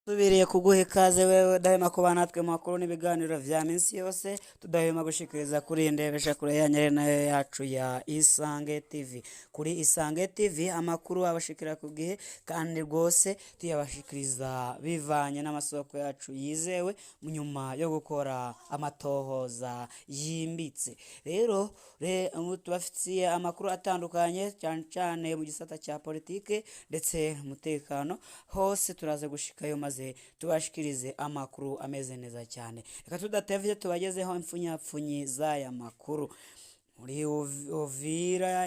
Tubiriye kuguha ikaze wewe udahwema kuba natwe mu makuru n'ibiganiro vya minsi yose tudahwema gushikiriza kuri iyi ndebesha kure yanyu ari nayo yacu ya Isange TV. Kuri Isange TV amakuru abashikira ku gihe kandi rwose tuyabashikiriza bivanye n'amasoko yacu yizewe nyuma yo gukora amatohoza yimbitse. Rero tubafitiye amakuru atandukanye cyane cyane mu gisata cya politike ndetse umutekano hose turaza gushikayo maze tubashikirize amakuru ameze neza cyane. Reka tudatevye tubagezeho impfunyapfunyi z'aya makuru. Muri Uvira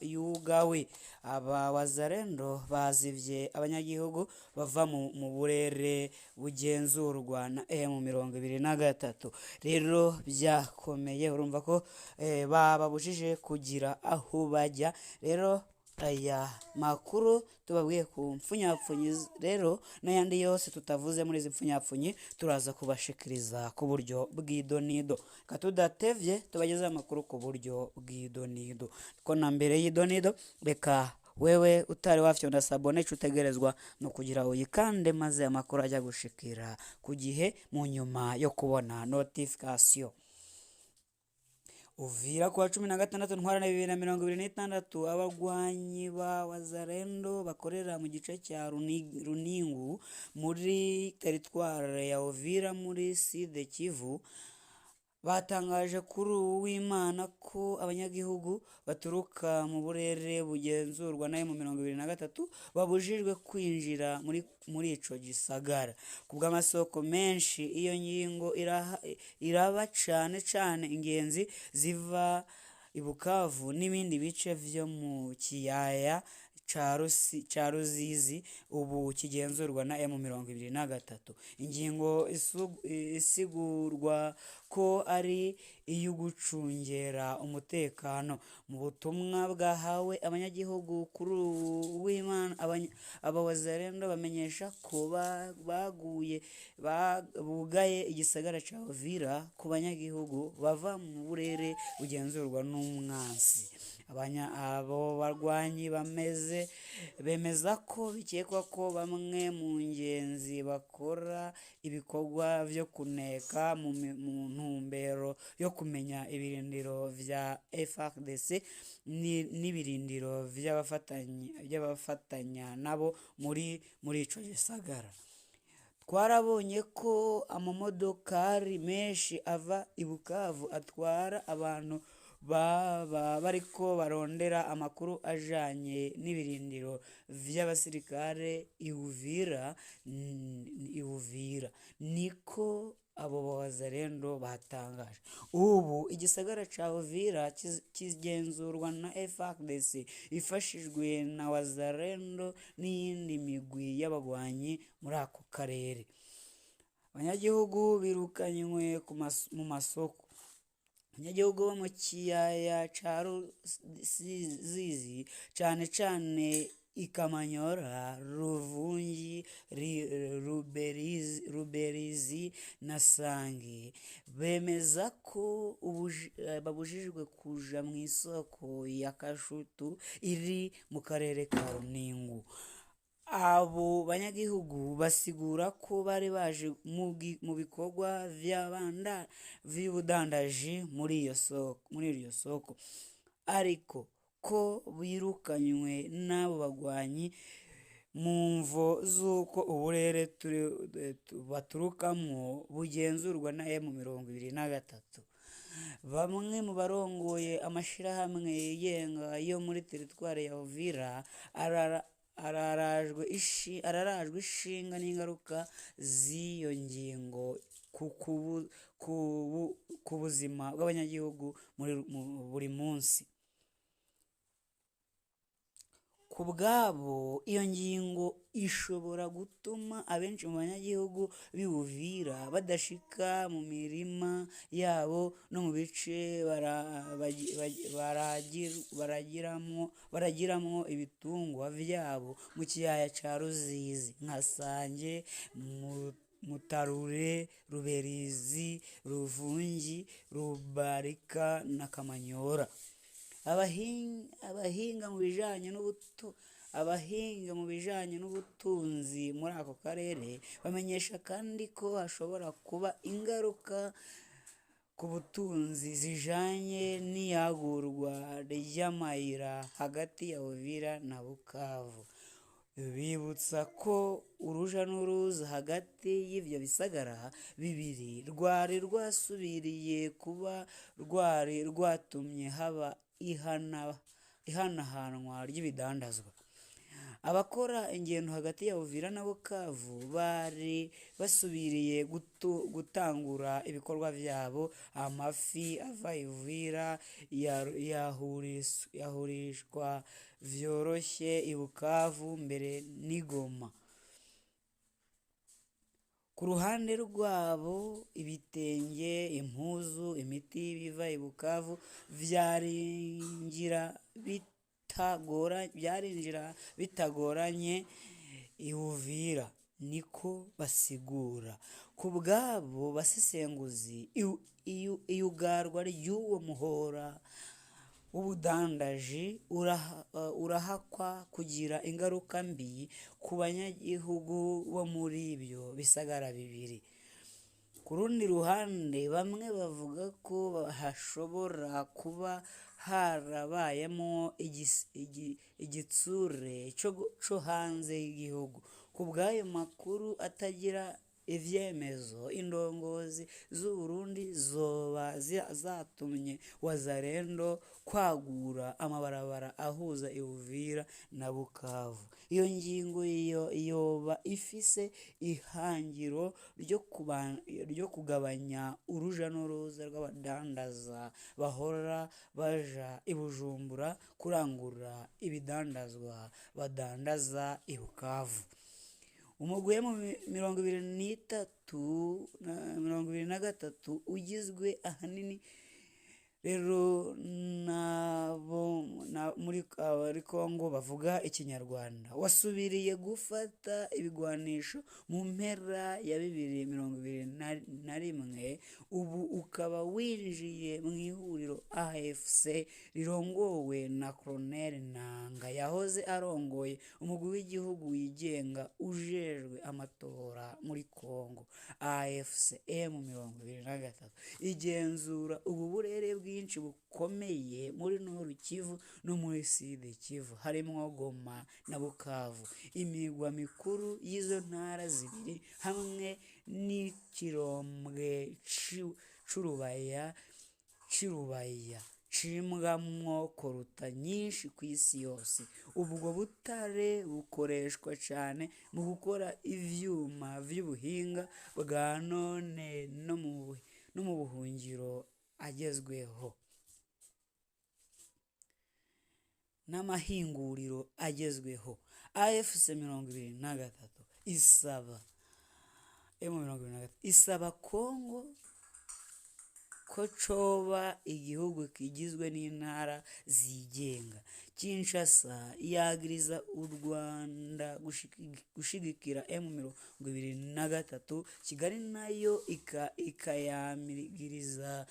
yugawe, aba wazalendo bazivye abanyagihugu bava mu burere bugenzurwa na M23. Rero byakomeye, urumva ko bababujije kugira aho bajya. Rero aya makuru tubabwiye ku mpfunyapfunyi rero n'ayandi yose tutavuze muri izi mpfunyapfunyi turaza kubashikiriza ku buryo bw'idonido. Reka tudatevye tubagezeho amakuru ku buryo bw'idonido. Ko na mbere y'idonido, reka wewe utari wafyonda sabone ico utegerezwa no kugira uyikande maze amakuru ajya gushikira ku gihe mu nyuma yo kubona notification. Uvira kuwa 16 Ntwarante 2026, abagwanyi ba Wazalendo bakorera mu gice cya Runingu muri teritware ya Uvira muri Sud Kivu batangaje kuri uw'Imana ko abanyagihugu baturuka mu burere bugenzurwa na M23 babujijwe kwinjira muri ico gisagara. Kubw'amasoko menshi iyo ngingo iraba cane cane ingenzi ziva i Bukavu n'ibindi bice vyo mu kiyaya ca Ruzizi ubu kigenzurwa na M23. Ingingo isigurwa ko ari iy'ugucungera umutekano. Mu butumwa bwahawe abanyagihugu kuri uw'Imana, aba wazalendo bamenyesha ko bugaye igisagara ca Uvira ku banyagihugu bava mu burere bugenzurwa n'umwansi. Abo barwanyi bemeza ko bikekwa ko bamwe mu ngenzi bakora ibikorwa vyo kuneka mu ntumbero yo kumenya ibirindiro vya FARDC n'ibirindiro vy'abafatanya nabo muri ico gisagara. Twarabonye ko amamodokari menshi ava i Bukavu atwara abantu baba bariko barondera amakuru ajanye n'ibirindiro vy'abasirikare i Uvira. Niko abo wazalendo batangaje. Ubu igisagara ca Uvira kigenzurwa na FARDC ifashijwe na wazalendo n'iyindi migwi y'abagwanyi muri ako karere. Abanyagihugu birukanywe mu masoko. Abanyagihugu bo mu kiyaya ca Rusizi cane cane Ikamanyora, Ruvungi, Ruberizi na Sange bemeza ko babujijwe kuja mw'isoko ya Kashutu iri mu karere ka Runingu. Abo banyagihugu basigura ko bari baje mu bikorwa vy'ubudandaji muri iyo soko, ariko ko birukanywe n'abo bagwanyi mu mvo z'uko uburere baturukamwo bugenzurwa na M23. Bamwe mu barongoye amashirahamwe yigenga yo muri teritware ya Uvira ararajwe ishinga n'ingaruka z'iyo ngingo ku buzima bw'abanyagihugu buri munsi. Ku bwabo iyo ngingo ishobora gutuma abenshi mu banyagihugu b'i Uvira badashika mu mirima yabo no mu bice baragiramwo ibitungwa vyabo mu kiyaya ca Ruzizi nka Sange, Mutarure, Ruberizi, Ruvungi, Rubarika na Kamanyora. Abahinga mu bijanye n'ubutu abahinga mu bijanye n'ubutunzi muri ako karere bamenyesha kandi ko hashobora kuba ingaruka ku butunzi zijanye n'iyagurwa ry'amayira hagati ya Uvira na Bukavu. Bibutsa ko uruja n'uruza hagati y'ivyo bisagara bibiri rwari rwasubiriye kuba rwari rwatumye haba ihanahanwa ry'ibidandazwa. Abakora ingendo hagati ya Uvira na Bukavu bari basubiriye gutangura ibikorwa vyabo. Amafi ava Uvira yahurishwa vyoroshe i Bukavu mbere n'i Goma. Ku ruhande rwabo, ibitenge, impuzu, imiti biva i Bukavu vyarinjira bitagoranye i Uvira, niko basigura. Ku bw'abo basesenguzi, iyugarwa ry'uwo muhora w'ubudandaji urahakwa kugira ingaruka mbi ku banyagihugu bo muri ibyo bisagara bibiri. Ku rundi ruhande, bamwe bavuga ko hashobora kuba harabayemwo igitsure co hanze y'igihugu. Ku bw'ayo makuru atagira ivyemezo, indongozi z'Uburundi zoba zatumye Wazalendo kwagura amabarabara ahuza Uvira na Bukavu. Iyo ngingo yoba ifise ihangiro ryo kugabanya uruja n'uruza rw'abadandaza bahora baja i Bujumbura kurangura ibidandazwa badandaza i Bukavu. Umugwi M23 na 23 ugizwe ahanini rero nabo muri Congo bavuga Ikinyarwanda wasubiriye gufata ibigwanisho mu mpera ya 2021, ubu ukaba winjiye mu ihuriro AFC rirongowe na Colonel Nanga yahoze arongoye umugwi w'igihugu wigenga ujejwe amatora muri Congo. AFC M23 igenzura ubu burere bwinshi bukomeye muri Nord Kivu no muri Sud Kivu, harimwo Goma na Bukavu, imigwa mikuru y'izo ntara zibiri, hamwe n'ikirombwe c'Irubaya cimbwamwo koruta nyinshi kw'isi yose. Ubwo butare bukoreshwa cane mu gukora ivyuma vy'ubuhinga bwa none no mu buhungiro agezweho n'amahinguriro agezweho. AFC 23 isaba M23 isaba Congo ko coba igihugu kigizwe n'intara zigenga. Kinshasa yagiriza u Rwanda gushigikira M23, Kigali nayo ikayamiriza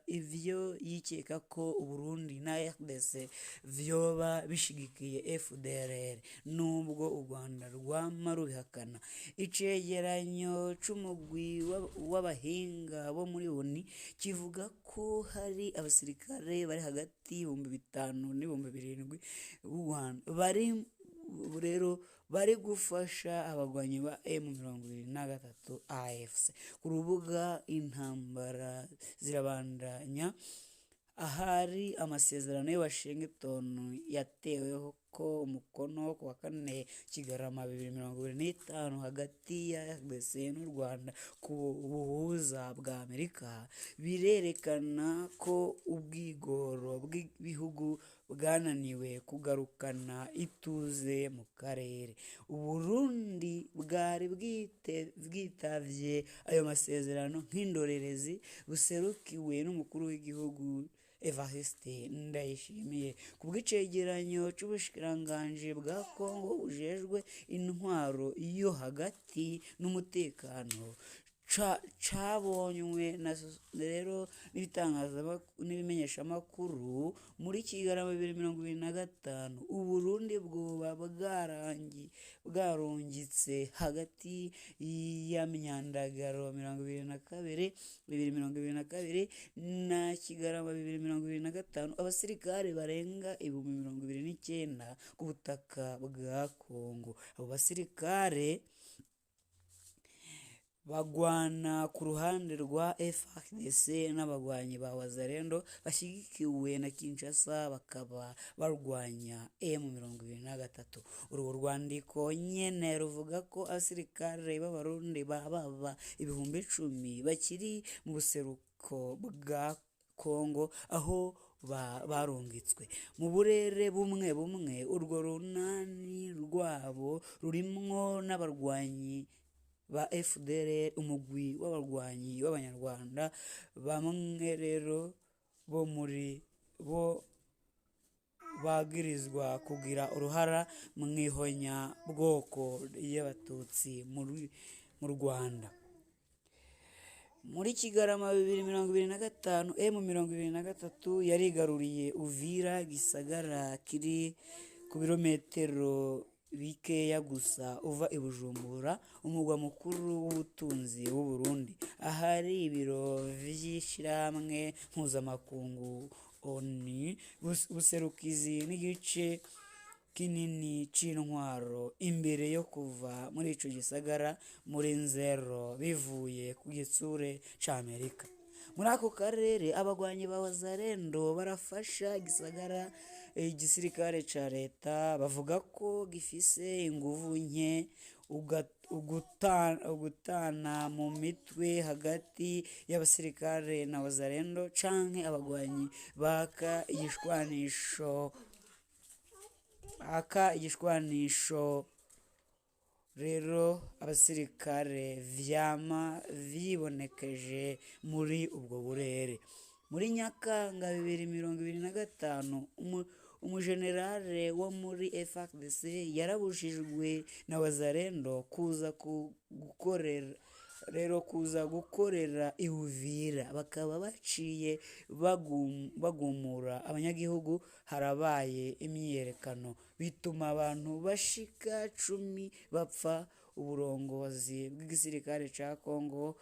ivyo yikeka ko Uburundi na RDC vyoba bishigikiye FDLR, nubwo u Rwanda rwama rubihakana. Icegeranyo c'umugwi w'abahinga bo muri ONU kivuga ko hari abasirikare bari hagati y'5,000 n'7,000 b'u Rwanda bari rero bari gufasha abagwanyi ba M23 AFC ku rubuga. Intambara zirabandanya ahari amasezerano y'i Washington yateweho ko umukono ku wa 4 Kigarama 2025 hagati ya RDC n'u Rwanda ku buhuza bwa Amerika, birerekana ko ubwigoro bw'ibihugu bwananiwe kugarukana ituze mu karere. Uburundi bwari bwitavye ayo masezerano nk'indorerezi, buserukiwe n'umukuru w'igihugu. Evariste Ndayishimiye. Ku bw'icegeranyo c'ubushikiranganji bwa Kongo bujejwe intwaro yo hagati n'umutekano cabonywe na rero n'ibimenyeshamakuru muri Kigarama 2025, Uburundi bwoba bwarungitse hagati ya Myandagaro 2022 2022 na Kigarama 2025 abasirikare barenga 29,000 ku butaka bwa Kongo. Abo basirikare bagwana ku ruhande rwa FARDC n'abagwanyi ba Wazalendo bashyigikiwe na Kinshasa, bakaba barwanya M23. Urwo rwandiko nyene ruvuga ko abasirikare b'Abarundi bababa 10,000 bakiri mu buseruko bwa Kongo aho barungitswe mu burere bumwe bumwe. Urwo runani rwabo rurimwo n'abarwanyi ba FDLR, umugwi w'abarwanyi b'Abanyarwanda, bamwe rero bo muri bo bagirizwa kugira uruhara mw'ihonyabwoko ry'Abatutsi mu Rwanda. Muri Kigarama 2025, M23 yarigaruriye Uvira, gisagara kiri ku birometero bikeya gusa uva i Bujumbura, umugwa mukuru w'ubutunzi w'Uburundi, ahari ibiro vy'ishirahamwe mpuzamakungu ONU, buserukizi n'igice kinini c'intwaro, imbere yo kuva muri ico gisagara muri Nzero bivuye ku gitsure c'Amerika. Muri ako karere abagwanyi ba Wazalendo barafasha gisagara igisirikare ca leta, bavuga ko gifise inguvu nke. Ugutana mu mitwe hagati y'abasirikare na Wazalendo canke abagwanyi baka igishwanisho rero abasirikare vyama vyibonekeje muri ubwo burere. Muri Nyakanga 2025, umujenerale wo muri FARDC yarabujijwe na Wazalendo kuza gukorera rero kuza gukorera i Uvira, bakaba baciye bagumura abanyagihugu. Harabaye imyiyerekano bituma abantu bashika 10 bapfa. Uburongozi bw'igisirikare ca Kongo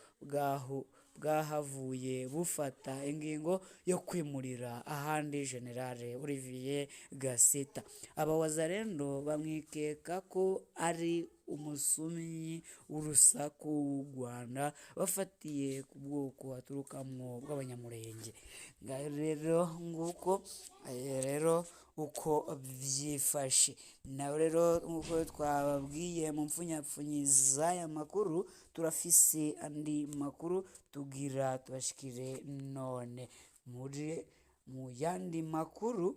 bwahavuye bufata ingingo yo kwimurira ahandi Generale Olivier Gasita. Aba Wazalendo bamwikeka ko ari umusumyi w'urusaku w'u Rwanda, bafatiye ku bwoko aturukamwo bw'Abanyamulenge. Ngaho rero nguko rero uko vyifashe. Naho rero nkuko twababwiye mu mpfunyapfunyi z'aya makuru, turafise andi makuru tugira tubashikire none. Muri mu yandi makuru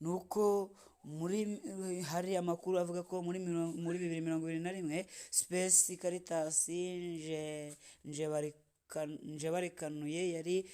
nuko muri hari amakuru avuga ko muri 2021 Space Caritas Njebarikanuye yari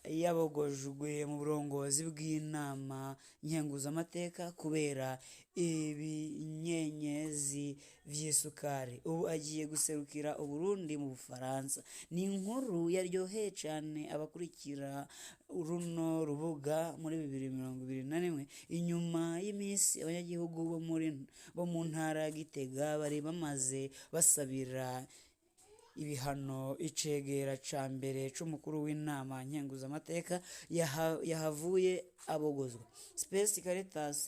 yabogojwe mu burongozi bw'inama nkenguzamateka kubera ibinyenyezi vy'isukari. Ubu agiye guserukira Uburundi mu Bufaransa. Ni inkuru yaryoheye cane abakurikira runo rubuga muri 2021, inyuma y'imisi abanyagihugu bo mu ntara ya Gitega bari bamaze basabira ibihano icegera ca mbere c'umukuru w'inama nkenguzamateka yahavuye abogozwa. Space Caritas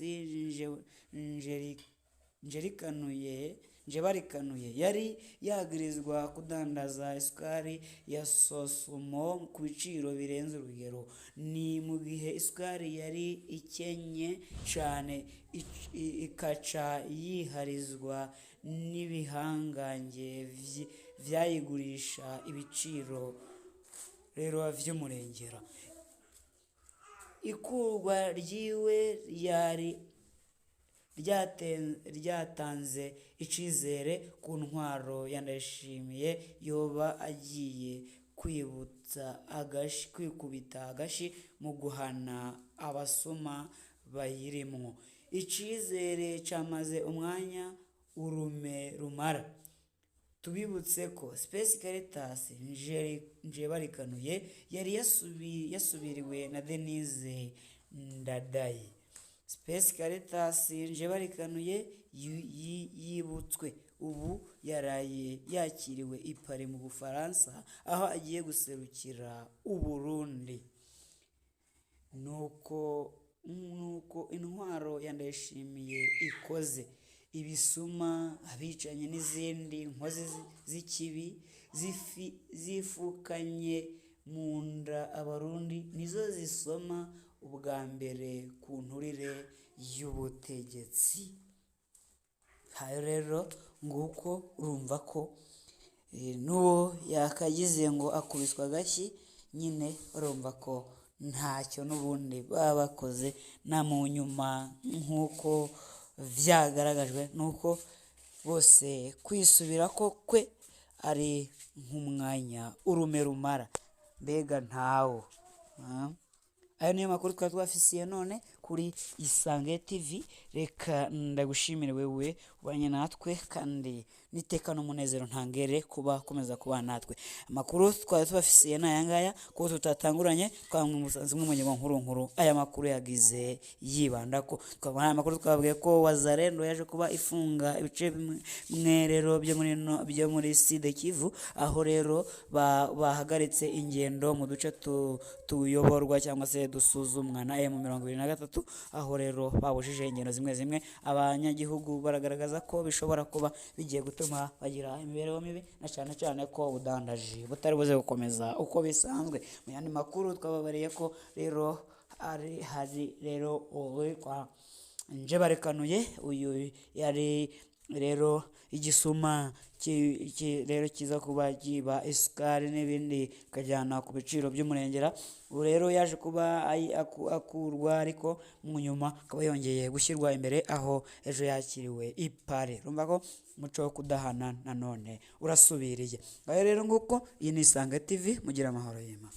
Njebarikanuye yari yagirizwa kudandaza isukari ya Sosumo ku biciro birenze urugero. Ni mu gihe isukari yari ikenye cane, ikaca yiharizwa n'ibihangange vyayigurisha ibiciro rero vy'umurengera. Ikurwa ryiwe ryari ryatanze icizere ku ntwaro ya Ndayishimiye yoba agiye kwibutsa agashi, kwikubita agashi mu guhana abasuma bayirimwo. Icizere camaze umwanya urume rumara. Tubibutse ko Space Caritas Njebarikanuye yari yasubiriwe na Denise Ndadaye. Space Caritas Njebarikanuye yibutswe ubu yaraye yakiriwe i Paris mu Bufaransa, aho agiye guserukira Uburundi. Nuko intwaro ya Ndayishimiye ikoze ibisuma, abicanyi n'izindi nkozi z'ikibi zifukanye mu nda Abarundi, nizo zisoma ubwa mbere ku nturire y'ubutegetsi. Hayo rero nguko, urumva ko n'uwo yakagize ngo akubiswa agashyi nyine, urumva ko ntacyo n'ubundi baba bakoze. Na mu nyuma nk'uko vyagaragajwe nuko bose kwisubira ko kwe ari nk'umwanya urume rumara, mbega ntawo. Ayo niyo makuru twari twafisiye none kuri Isange TV. Reka ndagushimire wewe ubanye natwe, kandi niteka n'umunezero ntangere kuba komeza kuba natwe. Amakuru twari tubafisiye ni aya ngaya, kuko tutatanguranye twamwe zimwe mu ngingo nkuru nkuru aya makuru yagize yibanda ko. Twabona aya makuru, twababwiye ko Wazalendo yaje kuba ifunga ibice bimwe rero byo muri no, byo muri Sud Kivu, aho rero bahagaritse ingendo mu duce tuyoborwa cyangwa se dusuzumwa na M23, aho rero babujije ingendo zimwe zimwe. Abanyagihugu baragaragaza ko bishobora kuba bigiye gutuma bagira imibereho mibi, na cyane cyane ko ubudandaji butari buze gukomeza uko bisanzwe. Mu yandi makuru twababariye ko rero ari hari rero uwitwa Njebarekanuye, uyu yari rero igisuma rero kiza kuba kiba isukari n'ibindi kajyana ku biciro by'umurengera. Ubu rero yaje kuba akurwa, ariko mu nyuma akaba yongeye gushyirwa imbere, aho ejo yakiriwe i Paris. Urumva ko umuco wo kudahana nanone urasubiriye. Ngaho rero nguko, iyi ni Isange TV, mugira amahoro y'Imana.